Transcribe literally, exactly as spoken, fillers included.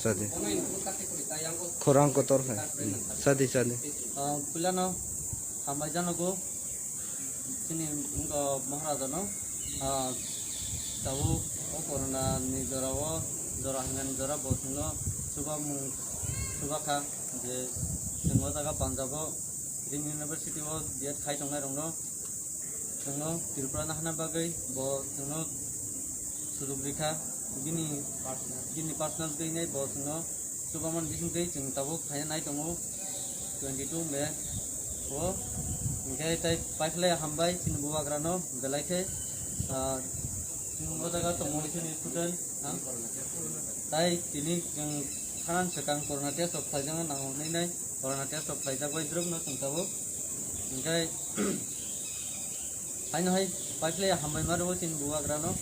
Sadi. Khorang kotor hai. Sadi, sadi. Ah, puilano hambai janogo chini wngkha Maharajano, ah, tabuk o corona ni jora o, jora hinani jora bo chwngno chubamung chubakha je chwng o jaga Punjab o Green University o B Ed khai tongnai rokno chwngno Tripura nahana bagwi bo chwngno sujuk rikha, bini, bini personal twi nai bo chwngno chubaman bisingtwi chwng tabuk khaina nai tongo twenty two May o. Hwnkhe tai paiphlai hambai chini bubagrano belai khe, ah, chwng o jaga tongo chini student, ah, tai tini chwng thanani swkang corona test rok khlaijakna nango hwnwi nai corona test rok khlaijak bai drop no chwng tabuk. Hwnkhe haino hai paiphlai hambai ma rwo chini bubagrano.